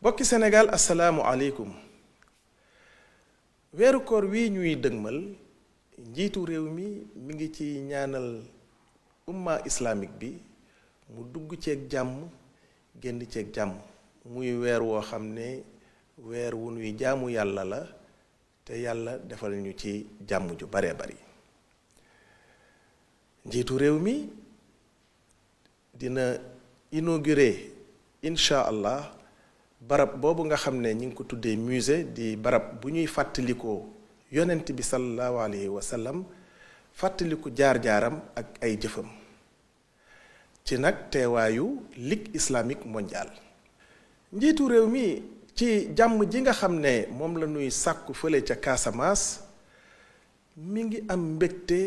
bokki Sénégal asalaamu aleykum weeru koor wi ñuy dëgmal njiitu réew mi ngi ci ñaanal umma islamique bi mu dugg ceeg jàmm génn ceeg jàmm muy weer woo xam ne weer wu nuy jaamu yàlla la te yàlla defal ñu ci jàmm ju bare bari njiitu réew mi dina inauguré incha allah barab boobu nga xam ne ñi ngi ko tuddee musée di barab bu ñuy fàttalikoo yonent bi sallallahu alayhi wa sallam fàttaliku jaar-jaaram ak ay jëfam ci nag teewaayu ligue islamique mondiale njiitu réew mi ci jàmm ji nga xam ne moom la ñuy sàkku fële ca Casamance mi ngi am mbégte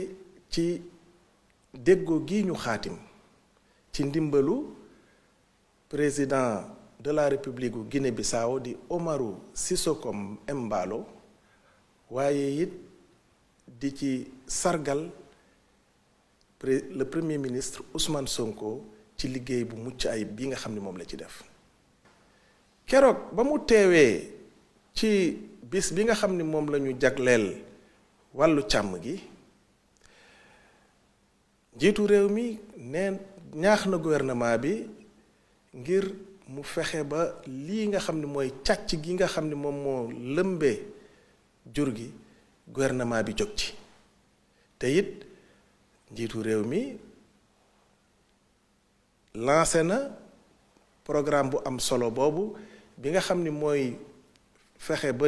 ci déggoo gi ñu xaatim ci ndimbalu président de la république gu Guinée-Bissau di Umaru Sissoco Embalo waaye it di ci sargal le premier ministre Ousmane Sonko ci liggéey bu mucc ayib bi nga xam ne moom la ci def keroog ba mu teewee ci bis bi nga xam ne moom la ñu jagleel wàllu càmm gi njiitu réew mi neen ñaax na gouvernement bi ngir mu fexe ba lii nga xam ne mooy càcc gi nga xam ne moom moo lëmbee jur gi gouvernement bi jóg ci te it njiitu réew mi lancé na programme bu am solo boobu bi nga xam ni mooy fexe ba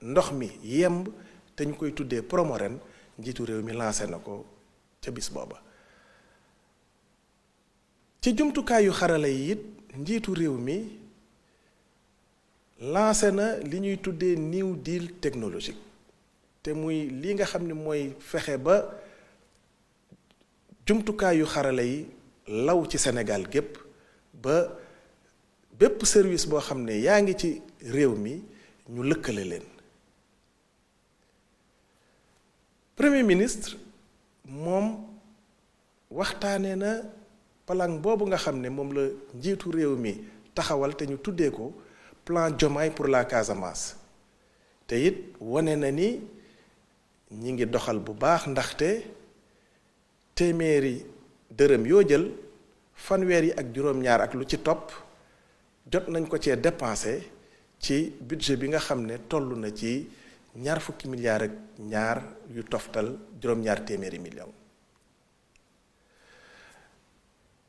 ndox mi yemb te ñu koy tuddee Promoren njiitu réew mi lancé na ko ca bis booba ci jumtukaayu xarala yi it njiitu réew mi lancé na li ñuy tuddee New Deal technologique te muy li nga xam ne mooy fexe ba jumtukaayu xarala yi law ci Sénégal gépp ba bépp service boo xam ne yaa ngi ci réew mi ñu lëkkale leen premier ministre moom waxtaane na plan boobu nga xam ne moom la njiitu réew mi taxawal te ñu tuddee ko plan Diomaye pour la Casamance te it wane na ni ñi ngi doxal bu baax ndaxte téeméeri dërëm yoo jël fanweer yi ak juróom-ñaar ak lu ci topp jot nañ ko cee dépensé ci budget bi nga xam ne toll na ci ñaar fukki milliards ak ñaar yu toftal juróom-ñaar téeméeri million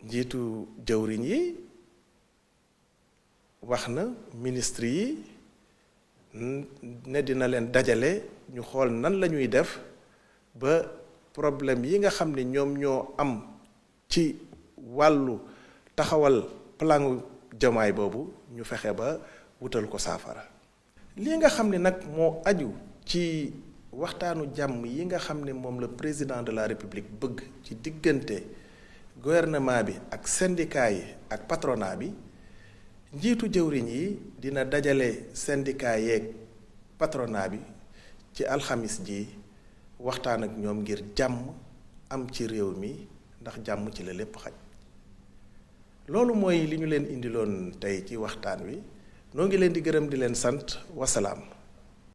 njiitu jëwriñ yi wax na ministre yi ne dina leen dajale ñu xool nan la ñuy def ba problème yi nga xam ne ñoom ñoo am ci wàllu taxawal planu Diomaye boobu ñu fexe ba wutal ko saafara lii nga xam ne nag moo aju ci waxtaanu jàmm yi nga xam ne moom la président de la république bëgg ci diggante gouvernement bi ak syndicat yi ak patronat bi njiitu jëwriñ yi dina dajale syndicat yeeg patronat bi ci alxamis ji waxtaan ak ñoom ngir jàmm am ci réew mi ndax jàmm ci la lépp xaj loolu mooy li ñu leen indiloon tey ci waxtaan wi noo ngi leen di gërëm di leen sant wasalaam